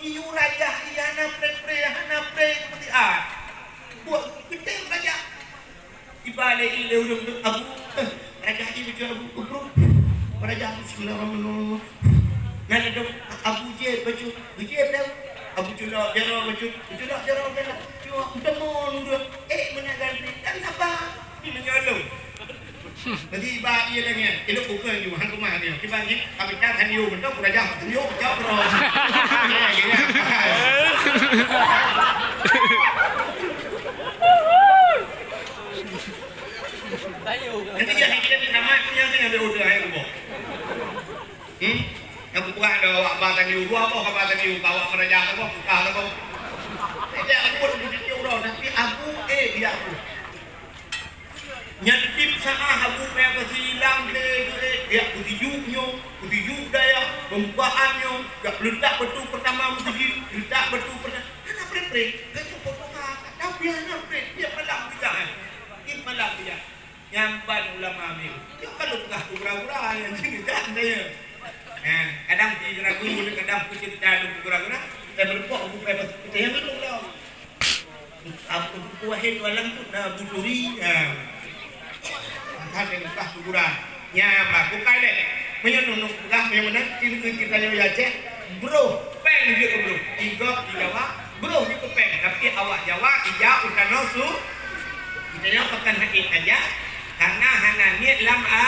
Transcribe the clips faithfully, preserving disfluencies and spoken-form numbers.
Iyue rajah, iya hana pré-pré, hana pré seperti a. Buat geutem rajah. Iba lé i lé ureueng tu, "Abu, eh, rajah i beutôi Abu, ukruk." Rajah, "Bismillahirrahmanirrahim." Nyan lé dong, Abu jép bacut, jép dah. Abu culok jaroe bacut, culok jaroe dah. Cuma udah mon udah, eh, meunan kan, kan apa? Di menyolong. Jadi, iba ie lagèe nyan, ilok bukan ju, han keumah nyoe. Kiban jih, ka mita tan yue, beutôi, ku rajah tan yue, jaweueb droe. Jadi, jadi, jadi, sama, punya tu yang diudah, hai, kuboh. Hmm? Yang kupeugah dah awak ba tan yue, dua boh ka ba tan yue, ka awak meurajah, ka boh, ka, ka boh. Tidak, aku pun begitu, bro. Tapi aku, eh, dia aku. Nyan tiep saah Abu Maya Basi hilang lé geuék, jak kutijok nyoe, kutijok dayah, pembukaan nyoe, jak peuleutak batu pertama meuseujid, peuleutak batu pertama. Hana pré-pré, hana potongan, tapi hana pré, tiep malam bijak, eh. Tiep malam bijak. Nyan ban ulama miet. Nyoe ka lôn peugah keu gura-gura nyang jeuet dan daya. Nah, kadang di ragu, kadang keu cerita lôn keu gura-gura, dan meureumpok Abu Maya Basi, kita yang itu lah. Aku kuahin walang tu dah buturi. Ha. Maka dia lepas kuburan. Nya, bah, bukai deh. Meunyoe nunuk peugah, meunyoe meunan, kira-kira kita nyoe ya, cek. Broh, péng jeuet keu broh. Igop di Jawa, broh jeuet keu péng. Tapi awak Jawa, ija utanoe su. Kita nyoe pakan hati saja. Karena hana niet lam a.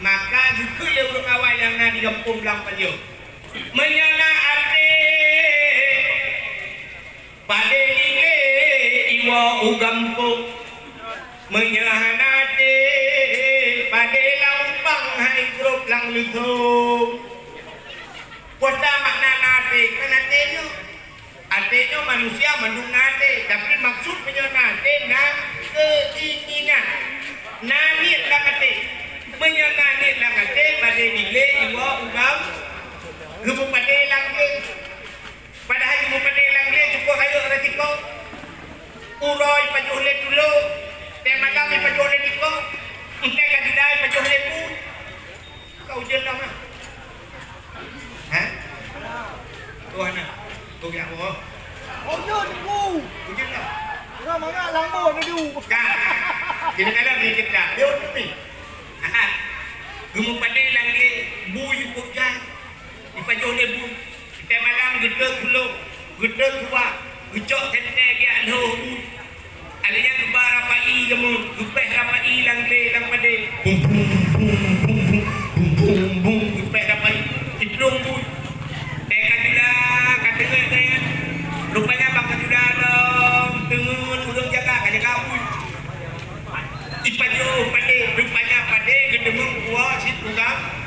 Maka, jeuet keu ureueng awai nyang na di gampông blang pajoh. Meunyoe na até, Padé dilé iwoe u gampông, meunyoe hana até, padé lam umpang hai grob lam leutông. Peue makna na até? Kan até nyoe, até nyoe manusia mandum na até, tapi maksud meunyoe na até, na keinginan, na niet lam até. Meunyoe na niet lam até, padé dilé iwoe u gam-, geupeupadé lam geuh. Padahai geumeupadé lam glé cukôp rayeuk resiko. Uroe ipajoh lé tulô, teumalam ipajoh lé tikôk, entée ka jidai ipajoh lé bu. Ka ujeuen lom, ha? Ha? Tuhan, ha? Tuhan, ya Allah. Ujeuen bu. Ujeuen lom. Ureueng mangat lam bu na du. Ka. Kena kalah ni kita. Dia untuk ni. Aha. Geumeupadé lam glé, bu yue pok jan. Ipajoh lé bu. Teumalam geutrok kulok, geutrok kuah, geucok teuntée geujak lhôh bu. Alèh nyan geuba rapai geumeuet, geupéh rapai lam glé lam padé. Bum, bum, bum, bum, bum, bum, bum, bum, geupéh rapai. Iplueng bu. Tée ka jula, ka teungeut nyan. Rupanya bak ka jula lom, teungeut ureueng jaga, ka jaga bu. Ipajoh padé, rupanya padé geuteumeung kuah sit ugang.